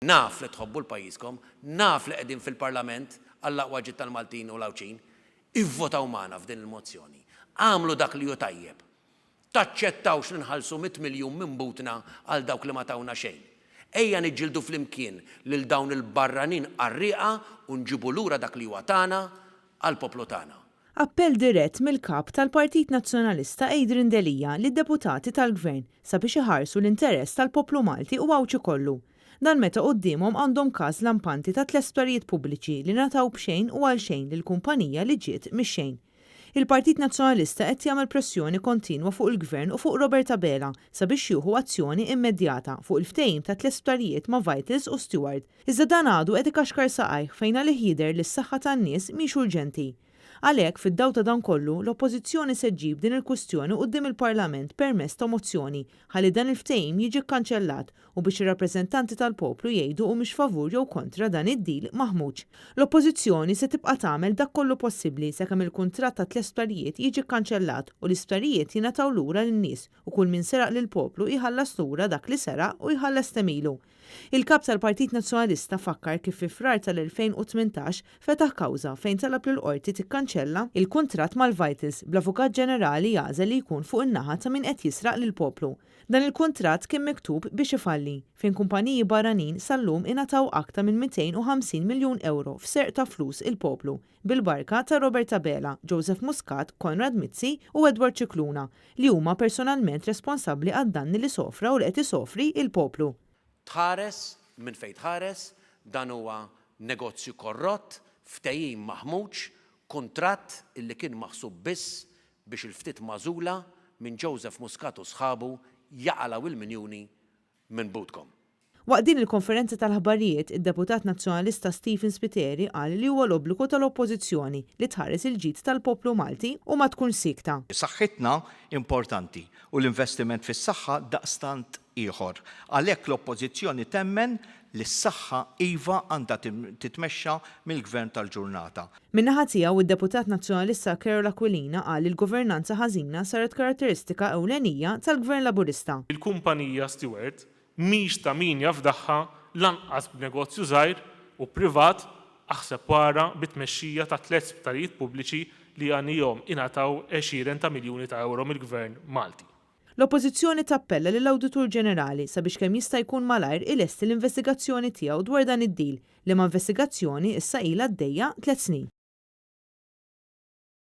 Naf li tħobbu 'l pajjiżkom, naf li qegħdin fil-Parlament għall-aqwa ġid tal-Maltin u l-Għawdxin. Ivvotaw magħna f'din il-mozzjoni. Agħmlu dak li hu tajjeb. Taċċettawx li nħallsu mitt miljun minn butna għal dawk li ma tawna xejn. Ejja niġġieldu flimkien lil dawn il-barranin qarrieqa u nġibu lura dak li huwa tagħna għall-poplu tagħna. Appell dirett mill-Kap tal-Partit Nazzjonalista Adrian Delia lid-Deputati tal-Gvern sabiex iħarsu l-interess tal-poplu Malti u Għawdxi kollu. Dan meta quddiemhom għandhom każ lampanti ta' tlett sptarijiet pubbliċi li ngħataw b'xejn u għalxejn lil kumpanija li ġiet mix-xejn. Il-Partit Nazzjonalista qed jagħmel pressjoni kontinwa fuq il-Gvern u fuq Robert Abela sabiex jieħu azzjoni immedjata fuq il-ftehim tat-tlett sptarijiet ma' Vitals u Steward. Iżda dan għadu qed ikaxkar saqajh fejn għalih jidher li s-saħħa tan-nies mhix urġenti. Għalhekk, fid-dawl ta' dan kollu, l-Oppożizzjoni se ġġib din il-kwistjoni quddiem il-Parlament permezz ta' mozzjoni ħalli dan il-ftehim jiġi kkanċellat u biex ir-rappreżentanti tal-poplu jgħidu humiex favur jew kontra dan id-deal maħmuġ. L-Oppożizzjoni se tibqa' tagħmel dak kollu possibbli sakemm il-kuntratt tat-tlett sptarijiet jiġi kkanċellat u l-isptarijiet jingħataw lura lin-nies u kull min seraq lill-poplu jħallas lura dak li seraq u jħallas t'għemilu. Il-Kap tal-Partit Nazzjonalista fakkar kif fi Frar tal-2018 fetaħ kawża fejn talab lill-Qorti tikkanċella l-kuntratt mal-Vitals bl-Avukat Ġenerali jagħżel li jkun fuq in-naħa ta' min qed jisraq lill-poplu. Dan il-kuntratt kien miktub biex ifalli, fejn kumpaniji barranin sal-lum ingħataw aktar minn 250 miljun ewro f'serq ta' flus il-poplu, bil-barka ta' Robert Abela, Joseph Muscat, Konrad Mizzi u Edward Scicluna, li huma personalment responsabbli għad-danni li sofra u li qed isofri il-poplu. Tħares minn fejn tħares, dan huwa negozju korrott, ftehim maħmuġ, kuntratt illi kien maħsub biss biex il-ftit magħżula minn Joseph Muscat u sħabu jaqalgħu il-minjuni minn butkom. Waqt din il-konferenza tal-aħbarijiet, id-Deputat Nazzjonalista Stephen Spiteri qal li huwa l-obbligu tal-Oppożizzjoni li tħares il-ġid tal-poplu Malti u ma tkunx siekta. Saħħitna importanti u l-investiment fis-saħħa daqstant ieħor. Għalhekk l-Oppożizzjoni temmen li s-saħħa iva għandha titmexxa mill-Gvern tal-ġurnata. Min-naħa tiegħu, id-Deputat Nazzjonalista Karol Aquilina qal li l-governanza ħażina saret karatteristika ewlenija tal-Gvern Laburista. Il-kumpanija Steward mhix ta' min jafdaha lanqas b'negozju żgħir u privat aħseb u ara bit-tmexxija ta' tlett sptarijiet pubbliċi li għanihom ingħataw għexieren ta' miljuni ta' ewro mill-Gvern Malti. L-Oppożizzjoni tappella lill-Awditur Ġenerali sabiex kemm jista' jkun malajr ilesti l-investigazzjoni tiegħu dwar dan id-deal, liema investigazzjoni issa ilha għaddejja tlett snin.